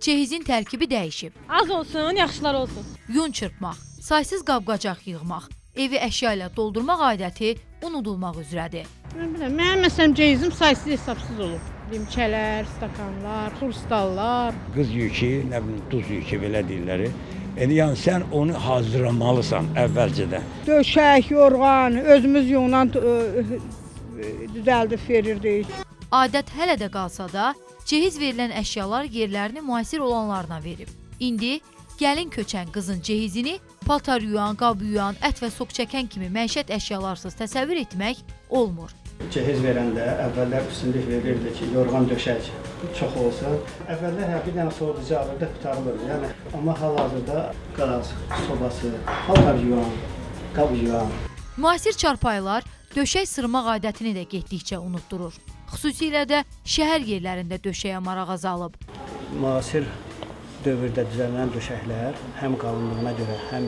Cehizin tərkibi dəyişib. Az olsun, yaxşılar olsun. Yun çırpmaq, saysız qab-qacaq yığmaq, evi əşya ilə doldurmaq adəti unudulmaq üzrədir. Mən bilmirəm, mənim məsələn cehizim saysız hesabsız olub. Limçələr, stakanlar, xrustallar. Qız yükü, nə bilim, duz yükü belə deyirlər. Yəni sən onu hazırlamalısan əvvəlcədən. Döşək, yorğan, özümüz yundan düzəldib verirdik. Adət hələ də qalsa da, cehiz verilən əşyalar yerlərini müasir olanlarına verib. İndi gəlin köçən qızın cehizini paltar yuyan, qab yuyan, ət və sok çəkən kimi məişət əşyalarsız təsəvvür etmək olmur. Cehiz verəndə əvvəllər üstünlük verilirdi ki, yorğan döşək çox olsun. Əvvəllər hər bir dənə soğuducu alırdı, qurtarılırdı. Yəni, amma hal-hazırda qaz, sobası, paltar yuyan, qab yuyan. Müasir çarpayılar döşək sırmaq adətini də getdikcə unutdurur. Xüsusilə də şəhər yerlərində döşəyə maraq azalıb. Müasir dövrdə düzələn döşəklər həm qalınlığına görə, həm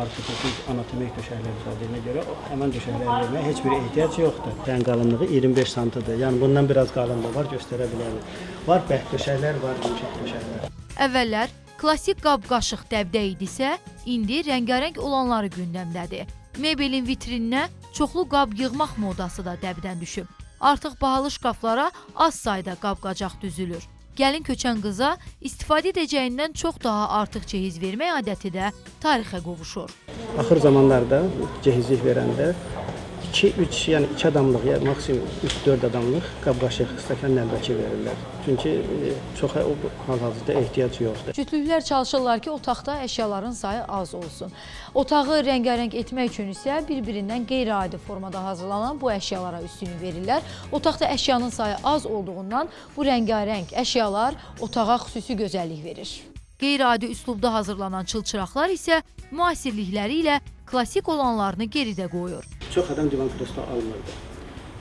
ortopedik, anatomik döşəklər düzəldiyinə görə həmən döşəkləri verməyə heç bir ehtiyac yoxdur. Ən qalınlığı 25 santıdır. Yəni bundan biraz qalın da var, göstərə bilərik. Var bərk döşəklər, var yumşaq döşəklər. Əvvəllər klassik qab-qaşıq dəbdə idisə, indi rəngarəng olanları gündəmdədir. Mebelin vitrininə çoxlu qab yığmaq modası da dəbdən düşüb. Artıq bahalı şkaflara az sayda qab-qacaq düzülür. Gəlin köçən qıza istifadə edəcəyindən çox daha artıq cehiz vermək adəti də tarixə qovuşur. Axır zamanlarda cehizlik verəndə 2-3, yəni 2 adamlıq, yəni maksimum 3-4 adamlıq qab-qaşıq, stəkan, nəlbəki verirlər. Çünki çox hal-hazırda ehtiyac yoxdur. Cütlüklər çalışırlar ki, otaqda əşyaların sayı az olsun. Otağı rəngarəng etmək üçün isə bir-birindən qeyri-adi formada hazırlanan bu əşyalara üstünlük verirlər. Otaqda əşyanın sayı az olduğundan bu rəngarəng əşyalar otağa xüsusi gözəllik verir. Qeyri-adi üslubda hazırlanan çılçıraqlar isə müasirlikləri ilə klassik olanlarını geridə qoyur. Çox adam divan kreslo almırdı.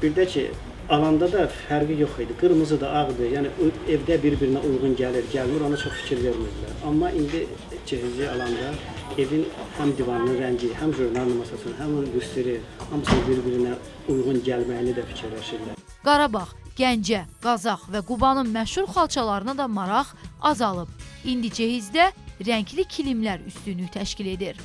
Bir də ki, alanda da fərqi yox idi. Qırmızı da ağdır, yəni evdə bir-birinə uyğun gəlir, gəlmir, ona çox fikir vermirdilər. Amma indi cehizi alanda evin həm divanının rəngi, həm jurnal masasının, həm lüstri, hamısının bir-birinə uyğun gəlməyini də fikirləşirlər. Qarabağ, Gəncə, Qazax və Qubanın məşhur xalçalarına da maraq azalıb. İndi cehizdə rəngli kilimlər üstünlük təşkil edir.